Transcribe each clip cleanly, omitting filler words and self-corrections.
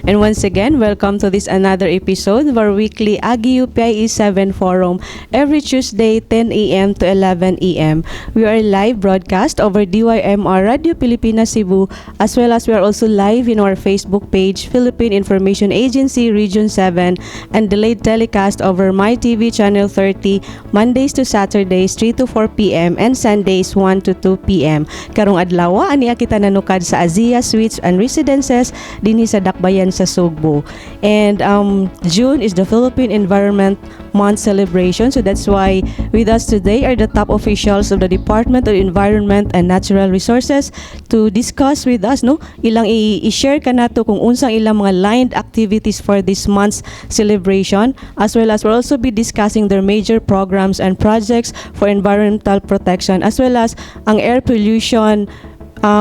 And once again, welcome to this another episode of our weekly AGIU PIA 7 Forum every Tuesday, 10 a.m. to 11 a.m. We are live broadcast over DYMR Radio Pilipinas Cebu, as well as we are also live in our Facebook page, Philippine Information Agency Region 7, and delayed telecast over MyTV Channel 30, Mondays to Saturdays, 3 to 4 p.m. and Sundays, 1 to 2 p.m. Karong adlaw, ania kita nanukad sa Azia Suites and Residences dinhi sa Dakbayan sa Sugbo. And June is the Philippine Environment Month celebration. So that's why with us today are the top officials of the Department of Environment and Natural Resources to discuss with us, no? Ilang i-share kanato kung unsang ilang mga lined activities for this month's celebration, as well as we'll also be discussing their major programs and projects for environmental protection, as well as ang air pollution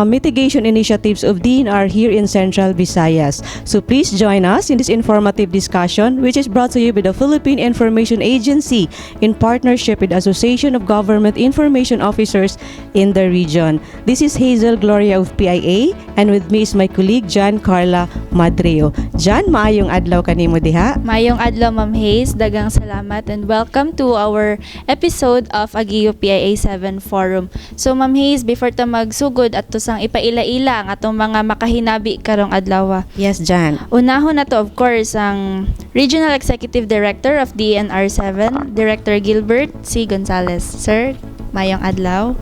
mitigation initiatives of DENR here in Central Visayas. So please join us in this informative discussion, which is brought to you by the Philippine Information Agency in partnership with the Association of Government Information Officers in the region. This is Hazel Gloria of PIA, and with me is my colleague John Carla Madreo. John, maayong adlaw kanimo diha. Maayong adlaw, Ma'am Hayes. Daghang salamat and welcome to our episode of Aguio PIA 7 Forum. So, Ma'am Hayes, before ta magsugod, ato sang ipaila-ila ang atong mga makahinabi karong adlaw. Yes, John. Unahon nato, of course, ang Regional Executive Director of DENR 7, Director Gilbert C. Gonzalez. Sir, maayong adlaw.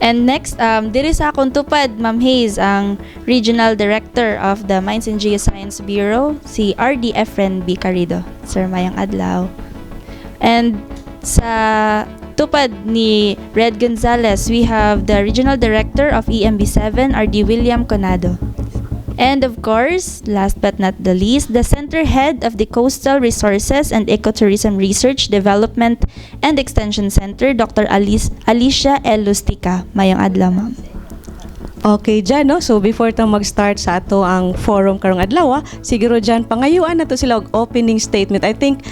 And next, diri sa akong tupad, Ma'am Hayes, ang Regional Director of the Mines and Geoscience Bureau, si RD Efren B. Carido. Sir, maayong adlaw. And sa tupad ni Red Gonzalez, we have the Regional Director of E EMB7, RD William Conado. And of course, last but not the least, the Center Head of the Coastal Resources and Ecotourism Research, Development and Extension Center, Dr. Alicia L. Lustica. Maayong adlaw, ma'am. Okay, Jan, no? So before ta mag-start sa ato ang forum karong adlaw, siguro dyan pangayuan nato sila og opening statement. I think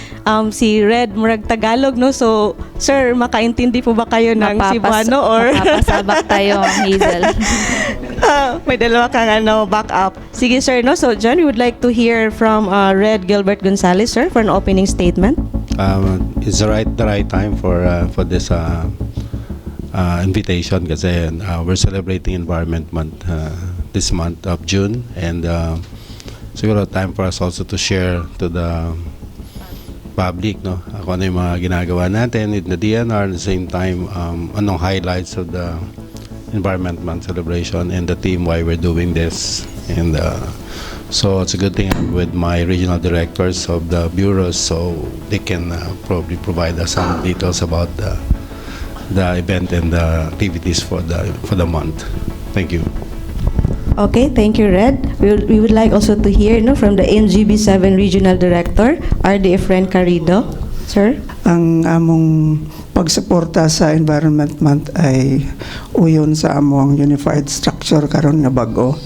si Red murag Tagalog, no? So sir, makaintindi po ba kayo ng Cebuano or Mapapasabak tayo, Ma'am Hazel? Ah, may dalawa kang ano, backup. Sige sir, no? So John, we would like to hear from Red Gilbert Gonzalez, sir, for an opening statement. It's the right time for this invitation kasi we're celebrating Environment Month this month of June, and siguro time for us also to share to the public, no, kung ano yung mga ginagawa natin with the DENR, at the same time anong highlights of the Environment Month celebration and the theme, why we're doing this. And so it's a good thing I'm with my regional directors of the bureaus, so they can probably provide us some details about the event and the activities for the month. Thank you. Okay, thank you, Red. We would like also to hear, no, from the MGB7 Regional Director, RD Efren Carido. Sir? Ang among pagsuporta sa Environment Month ay uyon sa among unified structure karon nga bag-o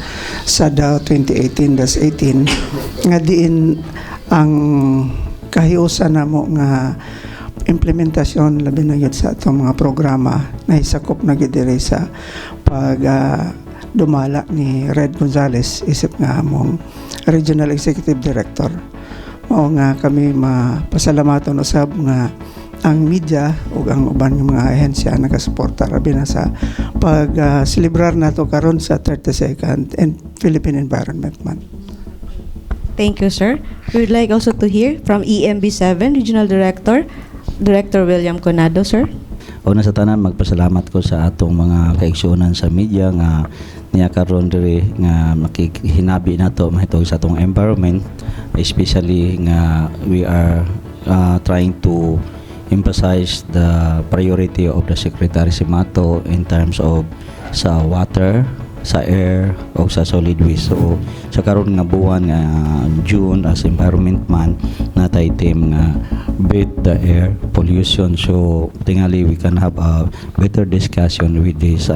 sa DAO 2018-18, nga diin ang kahiusan namo nga implementasyon, labi na gyud sa atong mga programa, na isakop na gyud diri sa pag dumala ni Red Gonzales isip nga among Regional Executive Director. Mao nga kami mapasalamaton usab nga ang media ug ang uban nga mga ahensya nagasuporta rabi na sa pag celebrar nato karon sa 32nd and Philippine Environment Month. Thank you, sir. We would like also to hear from E EMB7 Regional Director, Director William Conado, sir. Una sa tanan, magpasalamat ko sa atong mga kaigsuonan sa media nga niya karon diri nga makihinabi nato mahitungod sa atong environment, especially nga we are trying to emphasize the priority of the Secretary Cimatu in terms of sa water, sa air o sa solid waste. So sa karon nga buwan nga June as Environment Month, natay theme nga "Beat the Air Pollution." So tingali we can have a better discussion with this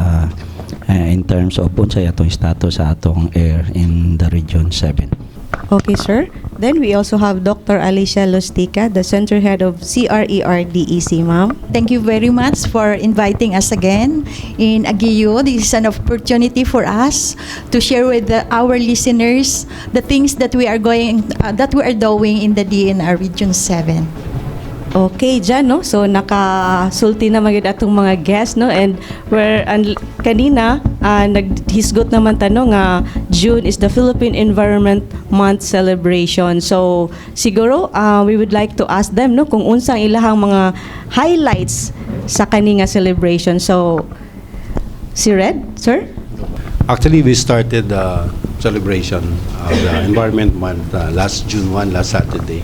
in terms of unsay atong status sa atong air in the Region 7. Okay, sir. Then we also have Dr. Alicia Lustica, the Center Head of CRERDEC, ma'am. Thank you very much for inviting us again in Aguio. This is an opportunity for us to share with our listeners the things that we are doing in the DENR Region 7. Okay, dyan, no? So, nakasulti na magyud atong mga guests, no? And kanina, naghisgot naman tanong nga June is the Philippine Environment Month celebration. So, siguro, we would like to ask them, no, kung unsang ilahang mga highlights sa kani nga celebration. So, si Red, sir? Actually, we started the celebration of the Environment Month last June 1, last Saturday.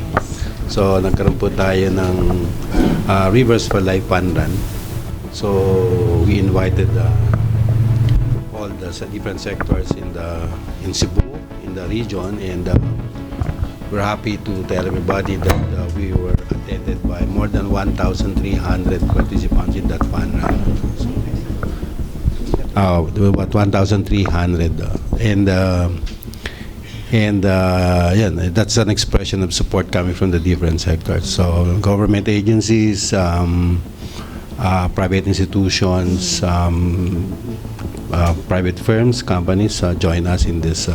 So, nagkaroon po tayo ng Rivers for Life Fun Run. So, we invited all the different sectors in Cebu, in the region, and we're happy to tell everybody that we were attended by more than 1,300 participants in that fun run. So, about 1,300. And yeah, that's an expression of support coming from the different sectors. So government agencies, private institutions, private firms, companies join us in this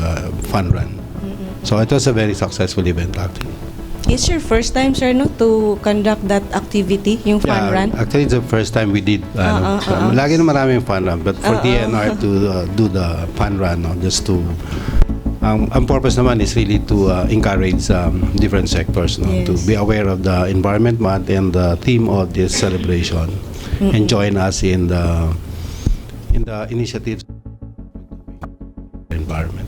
fun run. So it was a very successful event, actually. It's your first time, sir, no, to conduct that activity, yung fun Yeah, run? actually, it's the first time we did. Ah, ah, ah. Lagi na maraming fun run, but for Ah, ah. DENR to do the fun run, no, just to ang purpose naman is really to encourage different sectors, no, to be aware of the Environment Month and the theme of this celebration, and join us in the initiatives environment.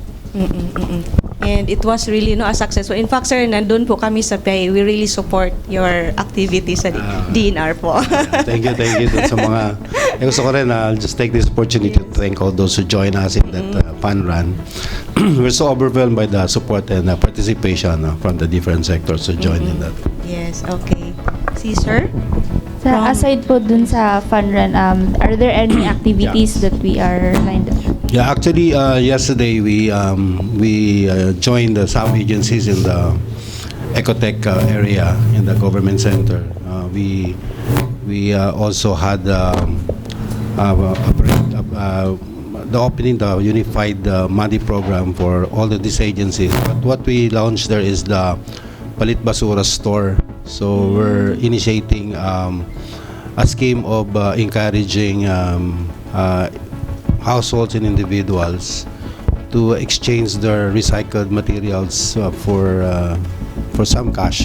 And it was really, no, a successful. In fact, sir, nandun po kami sa PI. We really support your activities sa Ah. DENR po. Thank you dun sa mga eh, gusto ko rin, I'll just take this opportunity to thank all those who join us in that fun run. We're so overwhelmed by the support and participation from the different sectors who joined in that. Yes, okay. Si sir? Sa aside po dun sa fun run, are there any activities that we are lined up? Yeah, actually, yesterday we joined the some agencies in the Ecotech area in the government center. We also had a break, the opening the unified money program for all of these agencies. But what we launched there is the Palit Basura store. So we're initiating a scheme of encouraging households and individuals to exchange their recycled materials for some cash.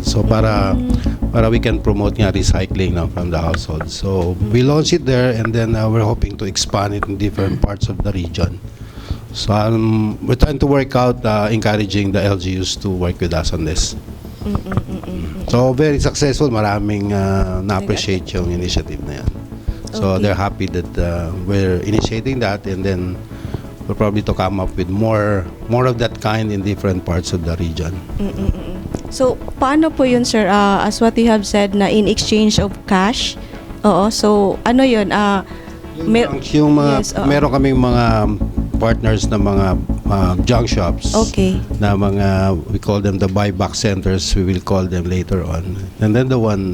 So para we can promote nga recycling now from the household. So we launched it there and then we're hoping to expand it in different parts of the region. So we're trying to work out encouraging the LGUs to work with us on this. So very successful, maraming na-appreciate yung initiative na yan. So they're happy that we're initiating that and then we'll probably to come up with more of that kind in different parts of the region. So, paano po yun, sir? As what you have said na in exchange of cash? Oo, so ano yun? Yung mga Yes, oo. Meron kaming mga partners na mga junk shops na mga, we call them the buyback centers, we will call them later on, and then the one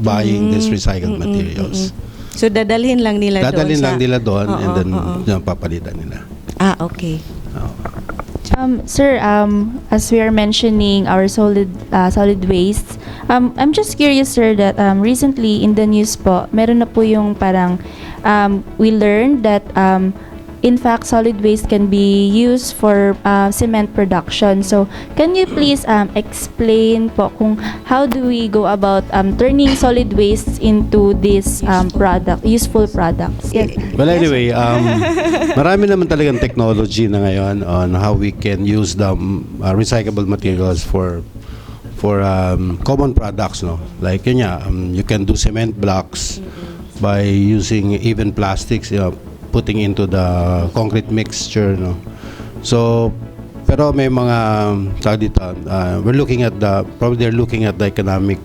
buying these recycled materials. So, dadalhin lang nila doon Dadalhin lang nila doon and then oo. Yun, papalitan nila. Ah, okay. Oo. Sir, as we are mentioning our solid wastes, I'm just curious, sir, that recently in the news po, meron na po yung parang we learned that in fact solid waste can be used for cement production. So, can you please explain po kung how do we go about turning solid wastes into this product, useful products? Yes. Well, anyway, marami naman talagang technology na ngayon on how we can use the recyclable materials for common products, no? Like yun nga, you can do cement blocks by using even plastics, putting into the concrete mixture, no? So, pero may mga tawag dito, we're looking at the probably they're looking at the economic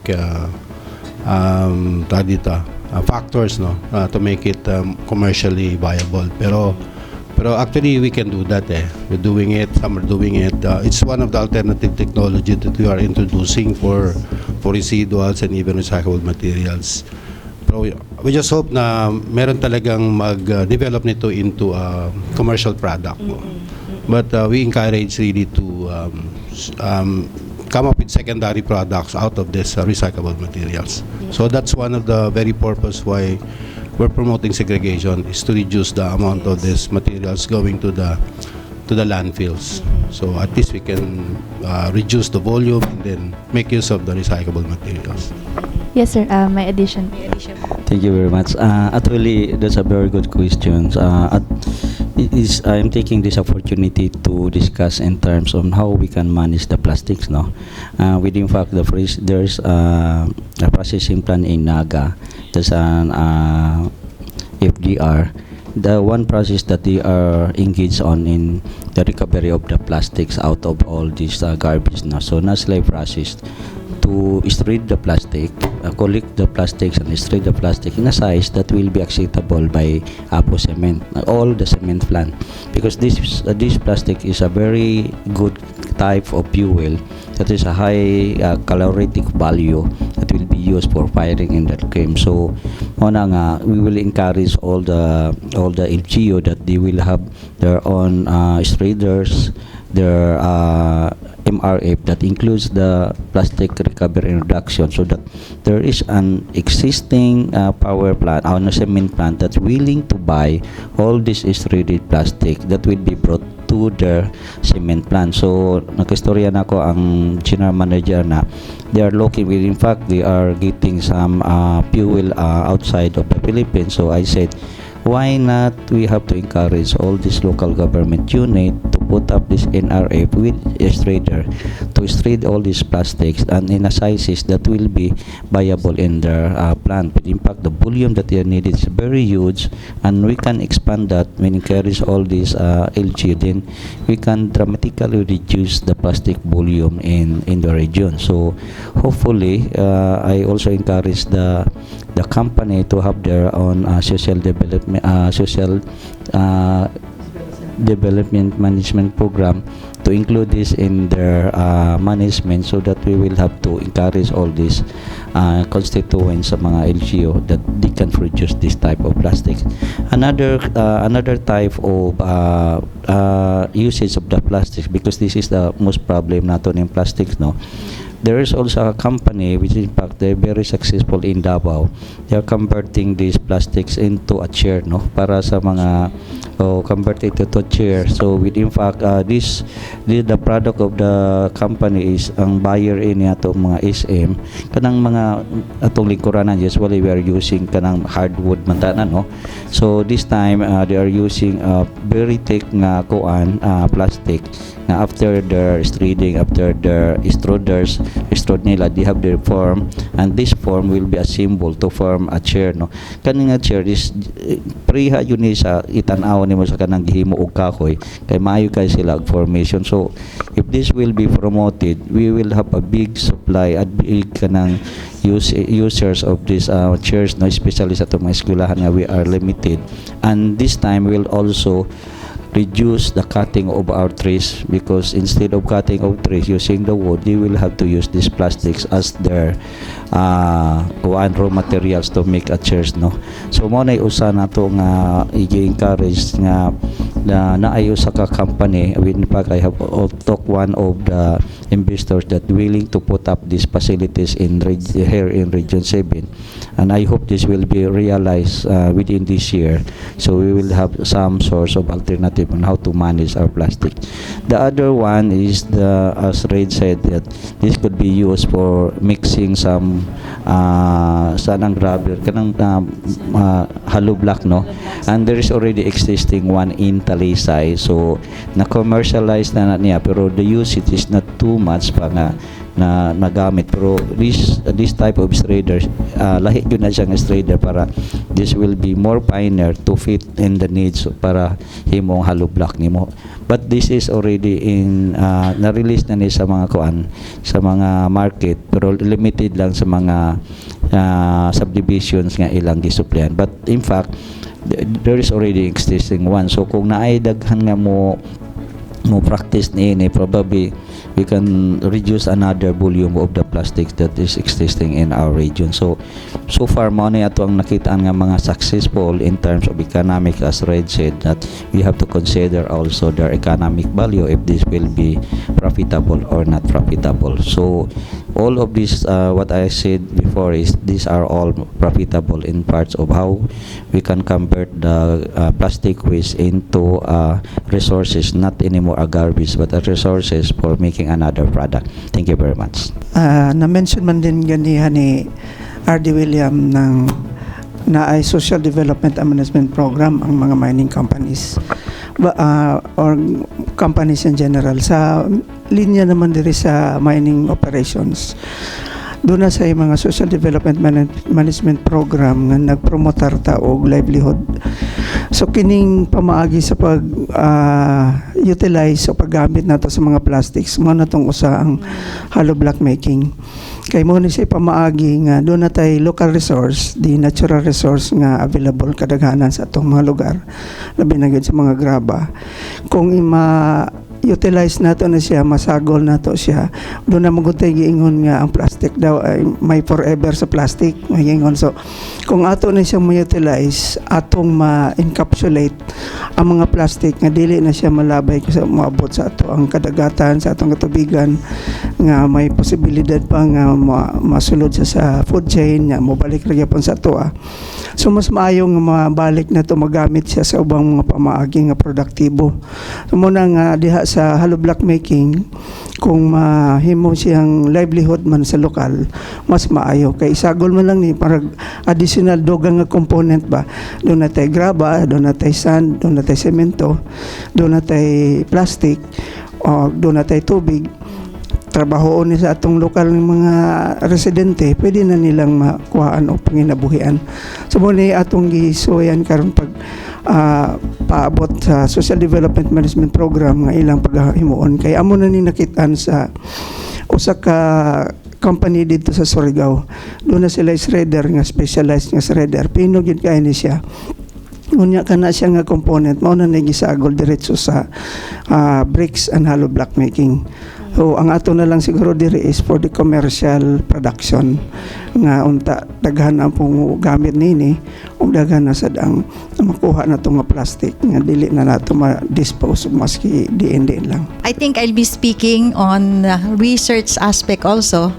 tawag dito, factors, no, to make it commercially viable. Pero Pero actually, we can do that eh. We're doing it, some are doing it. It's one of the alternative technology that we are introducing for residuals and even recyclable materials. Pero we just hope na meron talagang mag-develop nito into a commercial product, no? But we encourage really to come up with secondary products out of this recyclable materials. So that's one of the very purpose why we're promoting segregation, is to reduce the amount of these materials going to the landfills. So at least we can reduce the volume and then make use of the recyclable materials. Yes, sir. May addition. Thank you very much. Actually, that's a very good question. It is, I'm taking this opportunity to discuss in terms on how we can manage the plastics. No, with in fact there's a processing plant in Naga. There's an FDR. The one process that they are engaged on in the recovery of the plastics out of all these garbage now. So, naa sila process to extrude the plastic, collect the plastics and extrude the plastic in a size that will be acceptable by Apo Cement, all the cement plant. Because this plastic is a very good type of fuel that is a high calorific value that will be used for firing in that kiln. So, mao na nga, we will encourage all the LGU that they will have their own extruders, their MRF that includes the plastic recovery and reduction, so that there is an existing power plant, no, cement plant that's willing to buy all this extruded plastic that will be brought to their cement plant. So, nakistorya nako ang general manager na they are looking, with in fact, they are getting some fuel outside of the Philippines. So, I said, why not we have to encourage all these local government unit to put up this NRF with extruder to extrude all these plastics and in a sizes that will be viable in their plant? But in fact, the volume that they are needed is very huge, and we can expand that when encourage all these LG, then we can dramatically reduce the plastic volume in the region. So hopefully, I also encourage the company to have their own social development management program to include this in their management, so that we will have to encourage all these constituents sa mga LGU that they can produce this type of plastic. Another type of usage of the plastics, because this is the most problem nato ng plastics, no? There is also a company which in fact they're very successful in Davao. They are converting these plastics into a chair, no? Para sa mga, oh, convert it to a chair. So with in fact the product of the company is ang buyer ini ato mga SM, kanang mga atong lingkuranan, usually we are using kanang hardwood man tanan, no? So this time they are using a very thick nga kuan, plastic na after their extruding, after their extruders extrude nila, they have their form, and this form will be a symbol to form a chair, no? Kani nga chair is preha yun ni sa itan-aw nimo sa kanang gihimo og kahoy kay maayo kay sila og formation. So if this will be promoted, we will have a big supply at big kanang users of these chairs, no, especially sa atong mga eskwelahan nga we are limited. And this time will also reduce the cutting of our trees, because instead of cutting of trees using the wood, they will have to use these plastics as their kuan, raw materials to make a chairs, no? So mao na usa nato nga i-encourage nga na naay usa ka company. In fact, I have talked one of the investors that willing to put up these facilities here in Region 7, and I hope this will be realized within this year, so we will have some source of alternative on how to manage our plastic. The other one is the, as Raid said, that this could be used for mixing some sanang rubber, kanang hollow block, no? And there is already existing one in Talisay, so na commercialize na niya, pero the usage is not too much pa nga na nagamit. Pero this type of extruder, lahi yun na siyang extruder para this will be more finer to fit in the needs para himong hollow block nimo. But this is already in na-release na ni sa mga kuan, sa mga market, pero limited lang sa mga subdivisions nga ilang gisuplayan. But in fact, There is already existing one. So kung naay daghan nga mo practice niini, probably we can reduce another volume of the plastics that is existing in our region. So, so far mao ni ato ang nakitaan nga mga successful in terms of economic, as Red said, that we have to consider also their economic value, if this will be profitable or not profitable. So, all of this, what I said before is these are all profitable in parts of how we can convert the plastic waste into resources, not anymore a garbage, but a resources for making another product. Thank you very much. Na-mention man din ganiha ni R.D. William ng na ay Social Development and Management Program ang mga mining companies ba, or companies in general. Sa linya naman diri sa mining operations, duna say mga Social Development Management Program nga nagpromotar ta og livelihood. So kining pamaagi sa pag utilize o paggamit nato sa mga plastics, mao na tong usa ang hollow block making, kay mao ni siya pamaagi nga duna tay local resource, the natural resource nga available kadaghanan sa atong mga lugar, labi na gyud sa mga graba. Kung ima utilize nato na siya, masagol nato siya, duna man gud tay giingon nga ang plastic daw ay may forever sa plastic, may giingon. So kung ato na siyang ma-utilize, atong ma-encapsulate ang mga plastic nga dili na siya malabay kasi moabot sa ato ang kadagatan, sa atong katubigan, nga may posibilidad pa nga masulod siya sa food chain nga mobalik ra gyapon sa ato ah. So mas maayo nga mabalik na to, magamit siya sa ubang mga pamaagi nga produktibo. So mao na nga diha sa hollow block making, kung mahimo siyang livelihood man sa lokal, mas maayo kay isagol man lang ni para additional dugang nga component ba. Duna tay graba, duna tay sand, duna tay semento, duna tay plastic o duna tay tubig, trabahoon ni sa atong lokal ng mga residente, pwede na nilang makuhaan o panginabuhian. So mao ni atong gisuwayan karon pag paabot sa Social Development Management Program nga ilang paghimuon, kay amo na ni nakitaan sa usa ka company dito sa Surigao. Duna sila shredder nga specialized nga shredder. Pino gyud kay ni siya. Unya kana siya nga component mao na gisagol diretso sa bricks and hollow block making. So ang ato na lang siguro diri is for the commercial production nga unta daghan ang pong gamit nini ug daghan na sad ang makuha na nga plastic nga dili na nato ma-dispose maski diin-diin lang. I think I'll be speaking on research aspect also,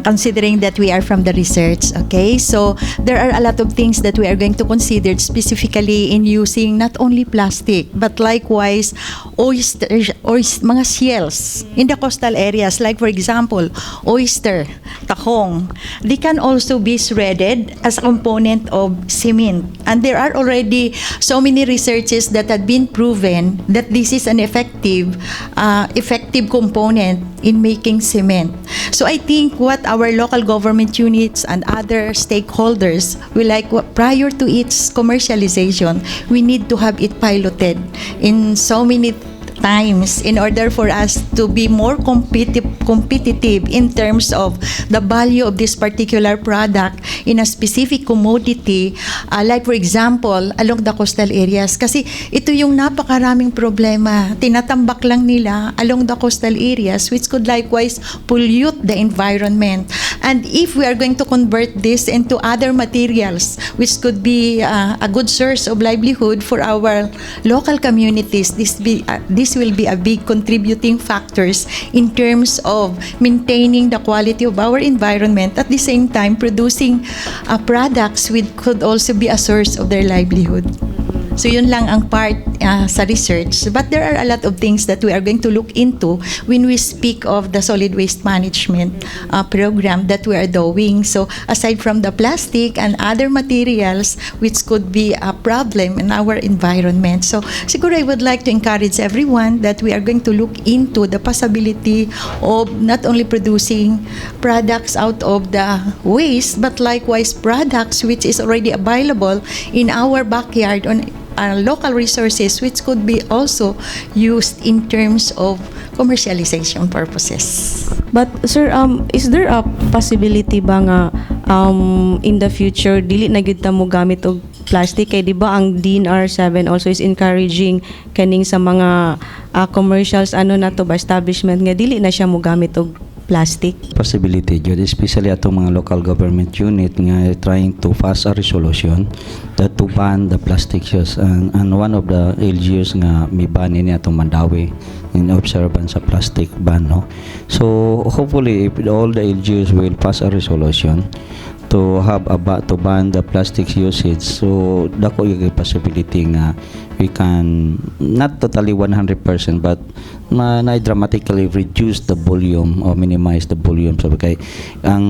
considering that we are from the research. Okay, so there are a lot of things that we are going to consider specifically in using not only plastic but likewise oyster, oyster, mga shells in the coastal areas. Like for example, oyster, tahong, they can also be shredded as a component of cement. And there are already so many researches that have been proven that this is an effective component in making cement. So I think what our local government units and other stakeholders will like, prior to its commercialization, we need to have it piloted in so many times in order for us to be more competitive in terms of the value of this particular product in a specific commodity, like for example along the coastal areas, kasi ito yung napakaraming problema, tinatambak lang nila along the coastal areas, which could likewise pollute the environment. And if we are going to convert this into other materials which could be a good source of livelihood for our local communities, this will be a big contributing factors in terms of maintaining the quality of our environment, at the same time producing products which could also be a source of their livelihood. So yun lang ang part sa research. But there are a lot of things that we are going to look into when we speak of the solid waste management program that we are doing. So aside from the plastic and other materials which could be a problem in our environment. So siguro I would like to encourage everyone that we are going to look into the possibility of not only producing products out of the waste, but likewise products which is already available in our backyard on local resources, which could be also used in terms of commercialization purposes. But sir, is there a possibility ba nga in the future dili na gyud ta mo gamit og plastic? Kay di ba ang DENR 7 also is encouraging kaning sa mga commercials, ano na to ba, establishment nga dili na siya mogamit og plastic. Possibility jud, especially atong mga local government unit nga trying to pass a resolution that to ban the plastic use, and one of the LGUs nga mi ban ini atong Mandaue in observance sa plastic ban, no? So hopefully, if all the LGUs will pass a resolution to have a to ban the plastic usage, so dako yung possibility nga we can not totally 100% but na dramatically reduce the volume or minimize the volume. So kay ang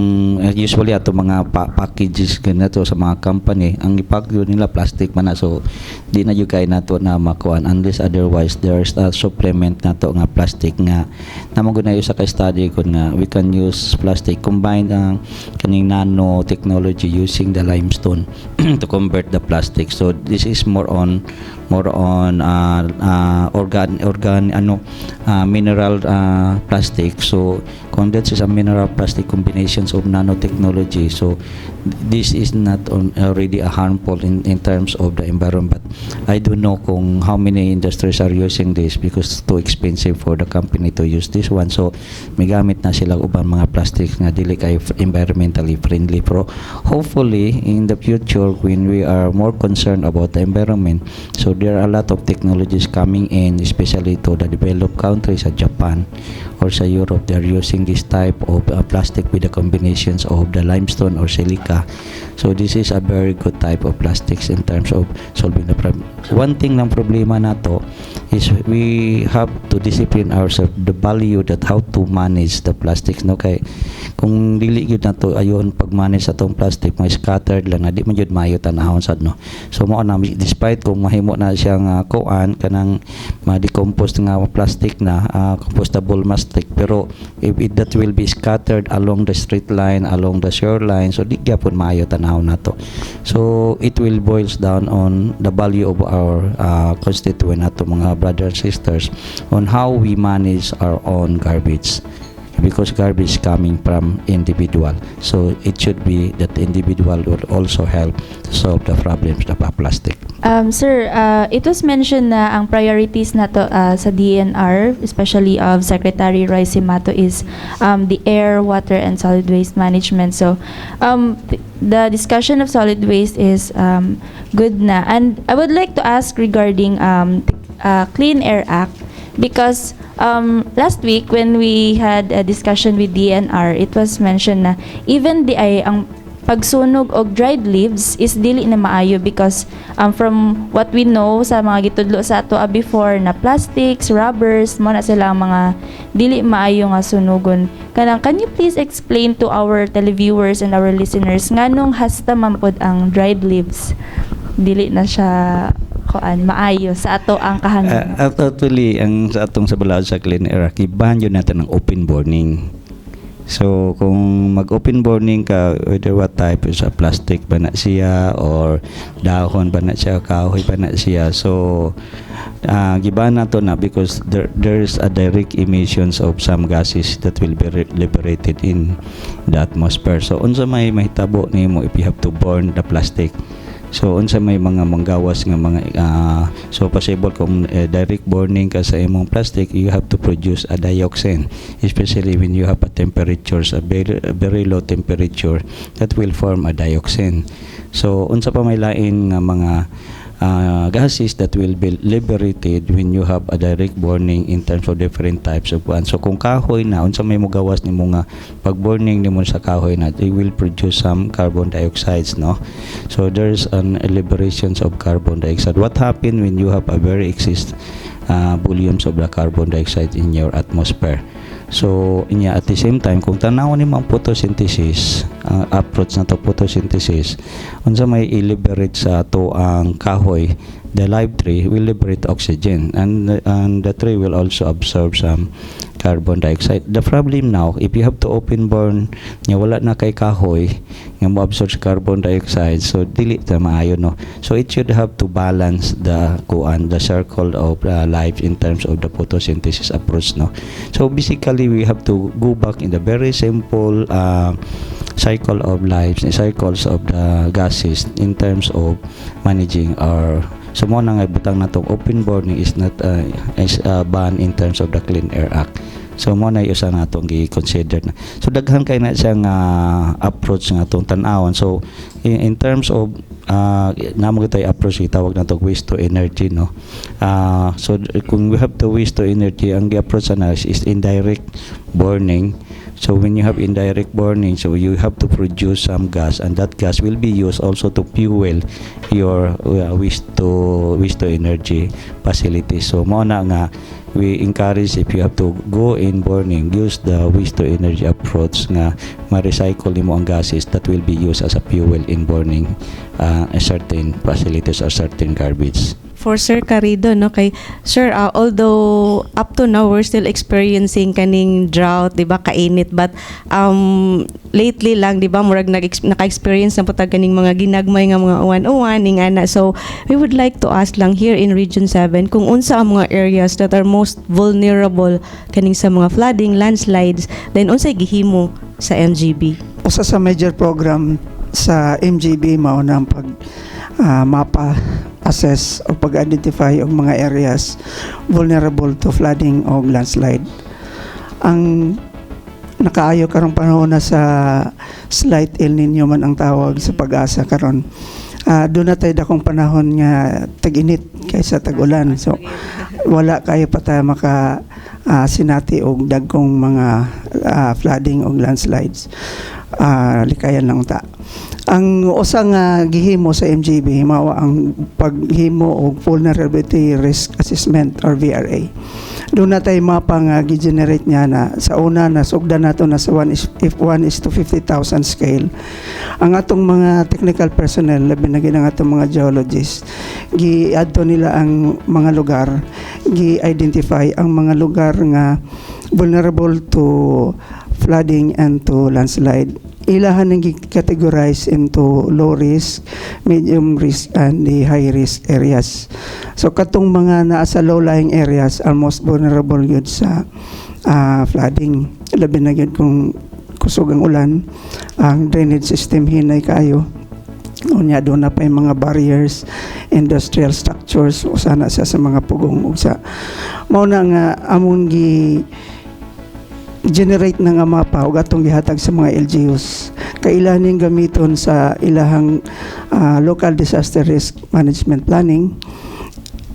usually ato mga packages ganito sa mga company, ang ipack yun nila plastic man na. So di na jud kay nato na makuan unless otherwise there's a supplement nato nga plastic nga namo gud na sa ka study ko nga we can use plastic combined ang kaning nanotechnology using the limestone to convert the plastic. So this is more on organ organ ano mineral plastic. So kung that is a mineral plastic combinations of nanotechnology, so this is not on, already a harmful in terms of the environment. But I don't know kung how many industries are using this because it's too expensive for the company to use this one. So may gamit na sila uban mga plastics nga dili kay environmentally friendly. Pero hopefully in the future, when we are more concerned about the environment, so there are a lot of technologies coming in, especially to the developed countries sa Japan or sa Europe. They're using this type of plastic with the combinations of the limestone or silica. So this is a very good type of plastics in terms of solving the problem. One thing lang problema nato is we have to discipline ourselves the value that how to manage the plastics, no? Kay kung dili gyud nato ayon pag-manage sa atong plastic, may scattered lang na di man gyud maayo tanahon sad, no? So mao na, despite kung mahimo na siyang kuan kanang ma-decompose nga plastic na compostable plastic, pero if it, that will be scattered along the street line, along the shoreline, so di gyapon maayo tanahon nato. So it will boils down on the value of our constituent nato, mga brothers and sisters, on how we manage our own garbage, because garbage coming from individual. So it should be that individual will also help to solve the problems of plastic. Sir, it was mentioned na ang priorities nato sa DENR, especially of Secretary Roy Cimatu, is the air, water, and solid waste management. So, the discussion of solid waste is good na. And I would like to ask regarding Clean Air Act because last week when we had a discussion with DENR, it was mentioned na even the ay ang pagsunog og dried leaves is dili na maayo because from what we know sa mga gitudlo sa ato before na plastics, rubbers, mo na sila ang mga dili maayo nga sunugon. Kanang can you please explain to our televiewers and our listeners nganong hasta man pod ang dried leaves dili na siya kuan maayo sa ato ang kahangin? Actually, ang sa atong sa balaod sa Clean Air Act, i-ban yun natin ang open burning. So, kung mag-open burning ka, whether what type is a plastic ba na siya or dahon ba na siya, kahoy ba na siya. So, giban na to na because there's a direct emissions of some gases that will be liberated in the atmosphere. So, unsa may mahitabo nimo if you have to burn the plastic? So unsa may mga manggawas nga mga so possible kung direct burning ka sa imong plastic, you have to produce a dioxin, especially when you have a temperatures a very, a very low temperature that will form a dioxin. So unsa pa may lain nga mga gases that will be liberated when you have a direct burning in terms of different types of one. So kung kahoy na, unsa may mugawas nimo nga pag burning nimo sa kahoy na, they will produce some carbon dioxides, no? So there's an liberations of carbon dioxide. What happen when you have a very excess volumes of the carbon dioxide in your atmosphere? So, inya at the same time, kung tanaw ni ang photosynthesis, approach na to photosynthesis, unsa may i-liberate sa ato ang kahoy, the live tree will liberate oxygen and the tree will also absorb some carbon dioxide. The problem now, if you have to open burn, nga wala na kay kahoy, nga mo absorb sa carbon dioxide, so dili ta maayo, no? So it should have to balance the kuan, the circle of life in terms of the photosynthesis approach, no? So basically, we have to go back in the very simple cycle of lives, cycles of the gases in terms of managing our. So mao na nga butang natong open burning is not is banned in terms of the Clean Air Act. So mao na usa nga atong gi-consider na. So daghan kay na siya nga approach nga atong tan-awon. So in terms of namo kitay approach, gitawag nato waste to energy, no? So kung we have to waste to energy, ang gi-approach na is indirect burning. So when you have indirect burning, so you have to produce some gas, and that gas will be used also to fuel your waste to energy facilities. So mao na nga we encourage, if you have to go in burning, use the waste to energy approach nga ma-recycle nimo ang gases that will be used as a fuel in burning a certain facilities or certain garbage. For Sir Carido, no, kay Sir, although up to now we're still experiencing kaning drought, di ba, kainit, but lately lang, di ba, murag naka-experience na po ta kaning mga ginagmay nga mga uwan-uwan ning ana. So we would like to ask lang, here in Region 7, kung unsa ang mga areas that are most vulnerable kaning sa mga flooding, landslides, then unsay gihimo sa MGB? Usa sa major program sa MGB mao na ang pag mapa assess o pag-identify og mga areas vulnerable to flooding o landslide. Ang nakaayo karong panahon na sa slight El Nino man ang tawag sa PAGASA karon. Doon na tayo dakong panahon nga tag-init kaysa tag-ulan. So wala kayo pa tayo maka sinati og dagkong mga flooding og landslides. Likayan lang ta. Ang usa nga gihimo sa MGB mao ang paghimo og vulnerability risk assessment or VRA. Doon na tayo mapa nga gi-generate niya na sa una na sugdan nato na sa 1 is, if 1 is to 50,000 scale. Ang atong mga technical personnel, labi na gyud ang atong mga geologists, gi-adto nila ang mga lugar, gi-identify ang mga lugar nga vulnerable to flooding and to landslide. Ilahan ang categorize into low risk, medium risk, and the high risk areas. So katong mga naa sa low-lying areas are most vulnerable yun sa flooding. Labi na gyud kung kusog ang ulan, ang drainage system hinay kayo. Unya doon na pa yung mga barriers, industrial structures, usa na siya sa mga pugong ug sa mao na nga among gi generate na nga mapa ug atong gihatag sa mga LGUs. Kailan ning gamiton sa ilahang local disaster risk management planning,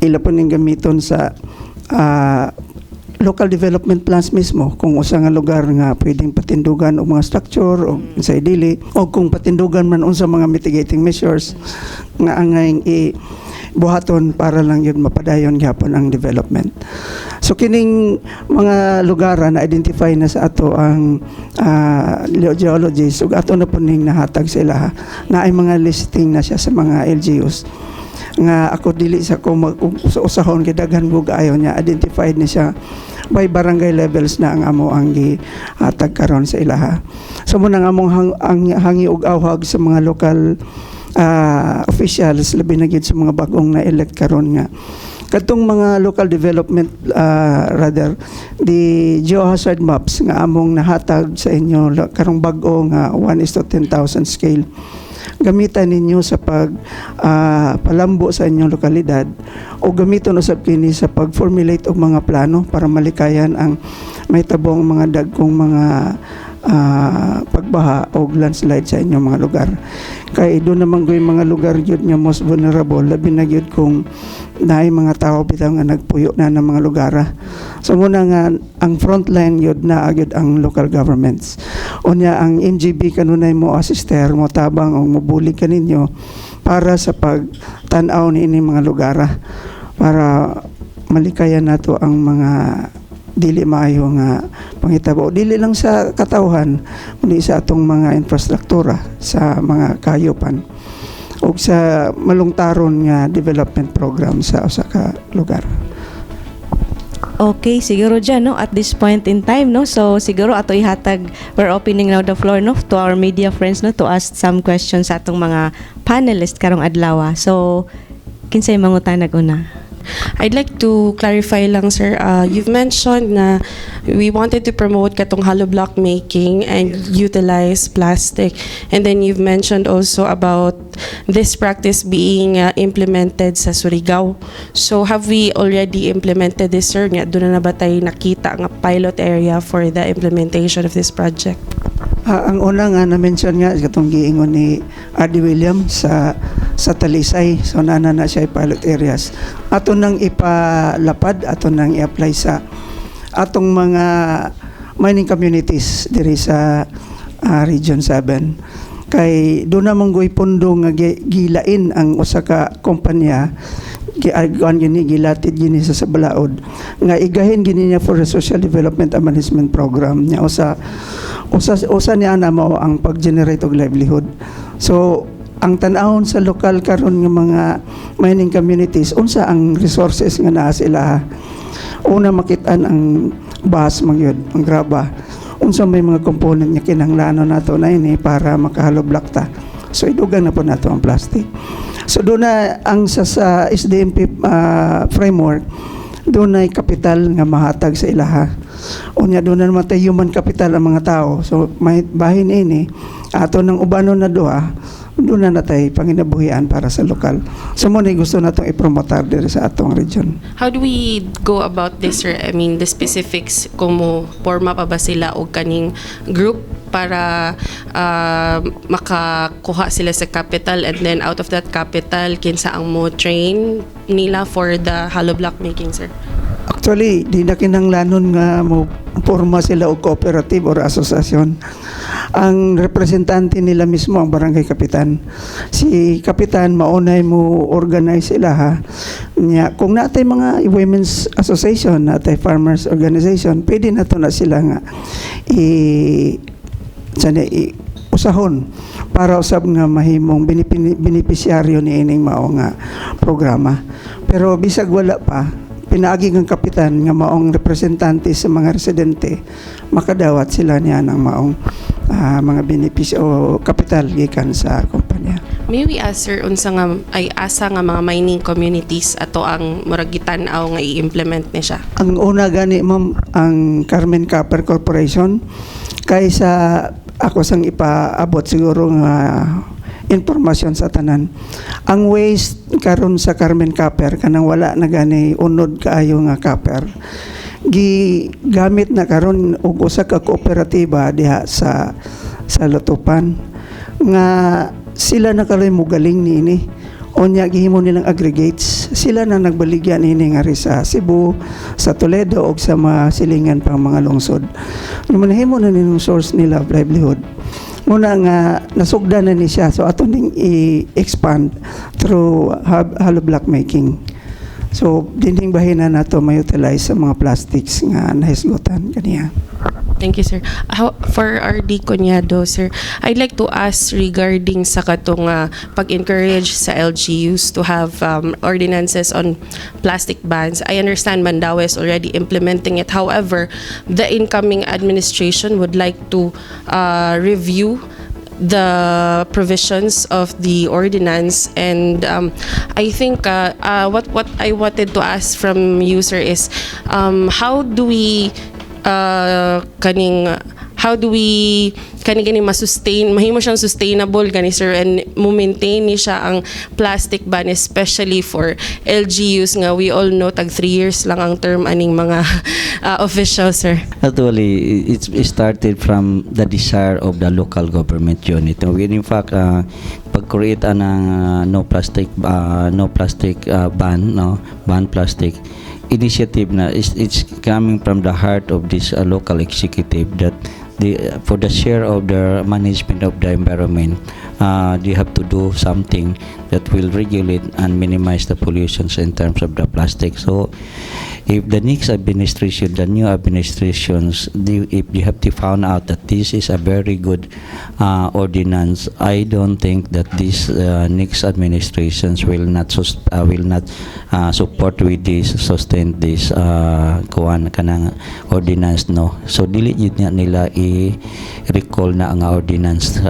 ila po ning gamiton sa local development plans mismo, kung usa nga lugar nga pwedeng patindugan og mga structure o sa dili, o kung patindugan man, unsa mga mitigating measures nga angay i buhaton para lang yun mapadayon gyapon ang development. So kining mga lugar na identify na sa ato ang geologists ug ato na po ning nahatag sa ilaha na ay mga listing na siya sa mga LGUs nga ako dili sa ko mag usahon kay daghan bug ayo niya. Identified ni siya by barangay levels na ang amo ang gihatag karon sa ilaha. So mao nang among ang hangi og awhag sa mga local officials, labi na gyud sa mga bagong na-elect karon, nga katong mga local development, rather the geohazard maps nga among nahatag sa inyo karong bag-o nga 1 is to 10,000 scale, gamitan ninyo sa pag palambo sa inyong lokalidad o gamiton usab kini sa pag-formulate og mga plano para malikayan ang mahitabong mga dagkong mga pagbaha o landslide sa inyong mga lugar, kay doon naman ko'y mga lugar gyud nga most vulnerable, labi na gyud kung naay mga tao bitaw nga nagpuyo na ng mga lugar. So muna nga ang frontline gyud na gyud ang local governments. Unya ang MGB kanunay mo assister, mo tabang o mobulig kaninyo para sa pagtan-aw niini mga lugar para malikayan nato ang mga dili maayo nga panghitabo, dili lang sa katawhan kundi sa atong mga infrastruktura, sa mga kayupan ug sa malungtaron nga development program sa usa ka lugar. Okay, siguro dyan, no, at this point in time, no, so siguro ato ihatag, we're opening now the floor, no, to our media friends, no, to ask some questions sa atong mga panelists karong adlaw. So, kinsay mangutanag una? I'd like to clarify lang, sir. You've mentioned na we wanted to promote katong hollow block making and utilize plastic. And then you've mentioned also about this practice being implemented sa Surigao. So have we already implemented this, sir? Nga, duna na ba tayo nakita nga pilot area for the implementation of this project? Ah, ang una nga na-mention nga katong giingon ni Adi William sa Talisay, so nana na siya pilot areas. Ato nang ipalapad, ato nang i-apply sa atong mga mining communities diri sa Region 7 kay duna man goy pundo nga gilain ang usa ka kompanya gi kuan gini, gilatid gini sa balaod nga igahin gini niya for the social development and management program niya. Usa usa usa niya na mao ang pag-generate og livelihood. So ang tan-awon sa lokal karon nga mga mining communities, unsa ang resources nga naa sila. Una makitaan ang bas man gyud, ang graba. Unsa may mga component nga kinahanglanon nato na ini para maka-hollow block ta? So idugang na po nato ang plastic. So duna ang sa SDMP framework, dunay kapital nga mahatag sa ilaha. Unya duna naman tay human capital ang mga tao. So may bahin ini ato ng ubanon na duha, duna na tay panginabuhian para sa lokal. So mao ni gusto natong ipromotar diri sa atong region. How do we go about this, sir? I mean, the specifics, kung mo porma pa ba sila o kaning group para makakuha sila sa capital, and then out of that capital, kinsa ang mo train nila for the hollow block making, sir? Actually, di na kinahanglanon nga mo porma sila og cooperative or asosasyon. Ang representante nila mismo ang barangay kapitan. Si kapitan maunay mo organize sila ha. Nya kung natay mga women's association, natay farmers organization, pwede na to na sila nga i sana i usahon para usab nga mahimong benepisyaryo ni ining mao nga programa. Pero bisag wala pa, pinaagi ng kapitan nga maong representante sa mga residente, makadawat sila niya ng maong mga benepisyo o kapital gikan sa kumpanya. May we ask, sir, unsa nga ay asa nga mga mining communities ato ang murag gitan-aw nga i-implement ni siya? Ang una gani, ma'am, ang Carmen Copper Corporation, kaysa ako sang ipaabot siguro nga impormasyon sa tanan. Ang waste karon sa Carmen Copper, kanang wala na gani unod kaayo nga copper, gigamit na karon og usa ka kooperatiba diha sa Lutupan nga sila na karon mogaling niini. Unya gihimo nilang aggregates. Sila na nagbaligya niini ngari sa Cebu, sa Toledo ug sa mga silingan pang mga lungsod. Nahimo na nilang source nila of livelihood. Muna nga nasugdan na ni siya, so ato ning i-expand through hollow block making. So dinhing bahina nato ma-utilize sa mga plastics nga nahisgutan kaniya. Thank you, sir. For RD Cuñado, sir, I'd like to ask regarding sa katong pag-encourage sa LGUs to have ordinances on plastic bans. I understand Mandaue is already implementing it. However, the incoming administration would like to review the provisions of the ordinance, and I think what I wanted to ask from you, sir, is how do we kani gani ma-sustain, mahimo siyang sustainable gani, sir, and mo maintain ni siya ang plastic ban, especially for LGUs nga we all know tag 3 years lang ang term aning mga officials, sir? Actually, it started from the desire of the local government unit. When in fact, pag-create ang no plastic ban, no ban plastic initiative na it's coming from the heart of this local executive that for the share of the management of the environment, they have to do something that will regulate and minimize the pollutions in terms of the plastic. So If the next administration, the new administrations, if you have to found out that this is a very good ordinance, I don't think that this next administrations will not support with this, sustain this kuan kanang ordinance, no? So dili jud niya nila i-recall na ang ordinance.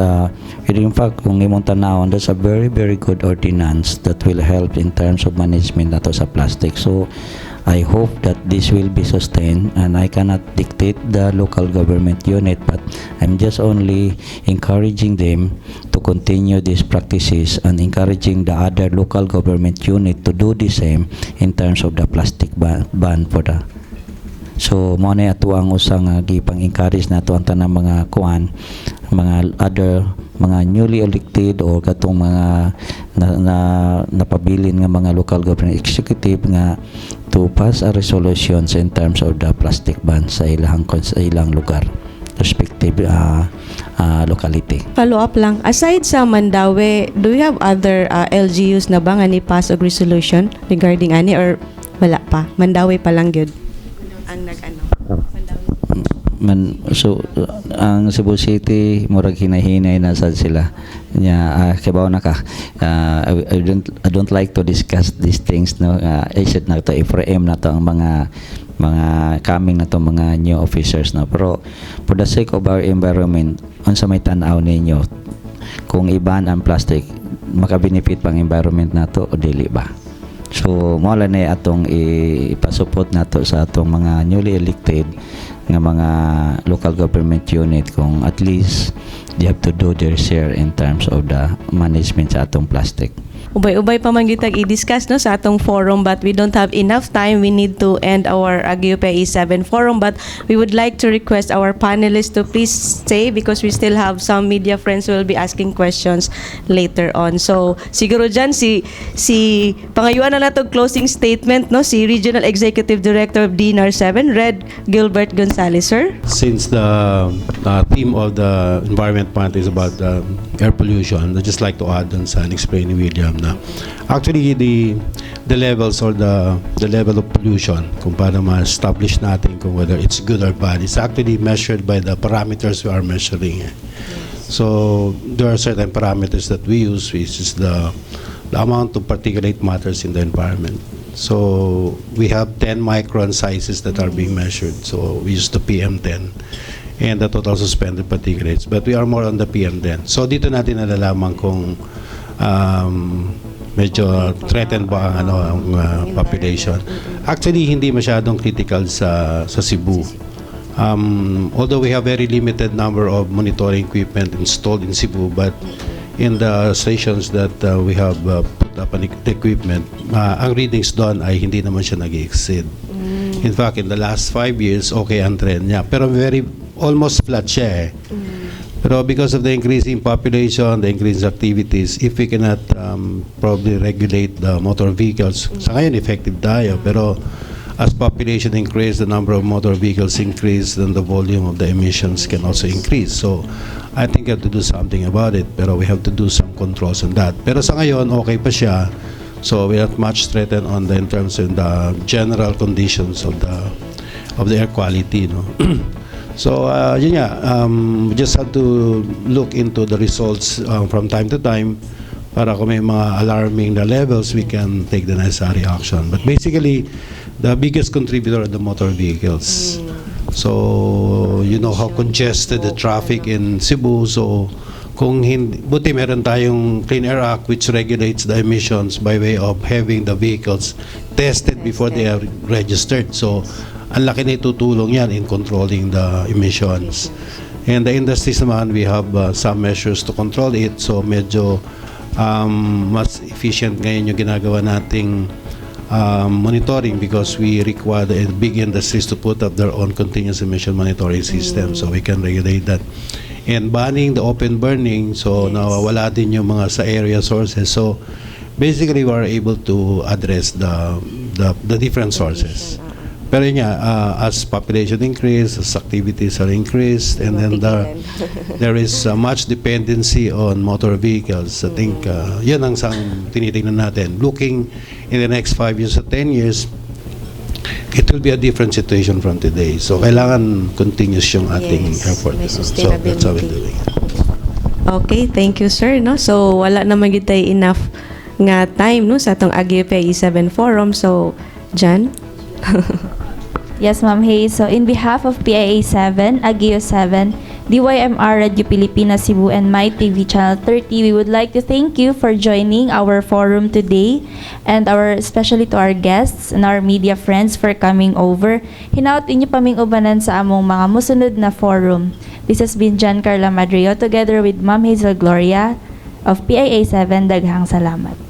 In fact, kung imong tanawon, that's a very, very good ordinance that will help in terms of management nato sa plastic. So I hope that this will be sustained, and I cannot dictate the local government unit, but I'm just only encouraging them to continue these practices and encouraging the other local government unit to do the same in terms of the plastic ban for the. So mo na ato ang usa nga gipang encourage nato ang tanang mga kuan, mga other mga newly elected or katong mga na napabilin nga mga local government executive nga to pass a resolutions in terms of the plastic ban sa ilang lugar, respective locality. Follow up lang. Aside sa Mandaue, do you have other LGUs na ba nga ni pass og resolution regarding ani or wala pa? Mandaue pa lang gyud. Ang nag-ano. Mandaue. Man, so ang Cebu City, murag hinahinay na sad sila nya. Kibaw na ka, I don't like to discuss these things, no? Isip na to, i-frame na to ang mga coming na to, mga new officers, no? Pero for the sake of our environment, unsa may tan-aw ninyo, kung i-ban ang plastic, maka-benefit pang environment nato o dili ba? So mo lang na atong ipasupot nato sa atong mga newly elected nga mga local government unit kung at least they have to do their share in terms of the management sa atong plastic. Ubay-ubay pa man gitag i-discuss, no, sa atong forum, but we don't have enough time. We need to end our Ageo E7 forum, but we would like to request our panelists to please stay because we still have some media friends who will be asking questions later on. So siguro dyan si pangayuan na nato closing statement, no, si Regional Executive Director of DENR 7, Red Gilbert Gonzalez, sir. Since the theme of the Environment Month is about air pollution, I'd just like to add on sa explain ni William na actually the levels or the level of pollution, kung paano ma-establish natin kung whether it's good or bad, it's actually measured by the parameters we are measuring, eh. So there are certain parameters that we use, which is the amount of particulate matters in the environment. So we have 10 micron sizes that are being measured. So we use the PM10 and the total suspended particulates. But we are more on the PM10. So dito natin nalalaman kung medyo threatened ba ang ano, ang population. Actually, hindi masyadong critical sa Cebu. Although we have very limited number of monitoring equipment installed in Cebu, but in the stations that we have put up the equipment, ang readings doon ay hindi naman siya nag exceed. In fact, in the last 5 years, okay ang trend niya. Pero very, almost flat siya eh. Pero because of the increasing population, the increasing activities, if we cannot probably regulate the motor vehicles, sa ngayon effective tayo, pero as population increase, the number of motor vehicles increase, then the volume of the emissions can also increase. So, I think we have to do something about it, pero we have to do some controls on that. Pero sa ngayon, okay pa siya. So, we are not much threatened on the in terms of the general conditions of the air quality, no? So, yun nga, we just have to look into the results from time to time para kung may mga alarming na levels, we can take the necessary action. But basically, the biggest contributor are the motor vehicles. So, you know how congested the traffic in Cebu. So, kung hindi, buti meron tayong Clean Air Act, which regulates the emissions by way of having the vehicles tested before they are registered. So, ang laki na itutulong yan in controlling the emissions. And the industries naman, we have some measures to control it. So, medyo mas efficient ngayon yung ginagawa nating monitoring because we require the big industries to put up their own continuous emission monitoring system so we can regulate that. And banning the open burning, so nawawala din yung mga sa area sources. So basically, we are able to address the different sources. Pero yun nga, as population increase, as activities are increased, and then there is much dependency on motor vehicles. I think yun ang sang tinitingnan natin. Looking in the next 5 years or 10 years, It will be a different situation from today. So kailangan continuous yung ating Yes, effort. may So that's how we're sustainability. Doing it. Okay, thank you, sir, no? So wala naman gyud tay enough nga time, no, sa atong AGIO UPIE 7 forum. So Jan. Yes, Ma'am Hayes. So, in behalf of PIA 7, AGIO 7, DYMR Radio Pilipinas Cebu, and My TV Channel 30, we would like to thank you for joining our forum today and our especially to our guests and our media friends for coming over. Hinaot inyo pa ming ubanan sa among mga musunod na forum. This has been John Carla Madrio together with Ma'am Hazel Gloria of PIA 7. Daghang salamat.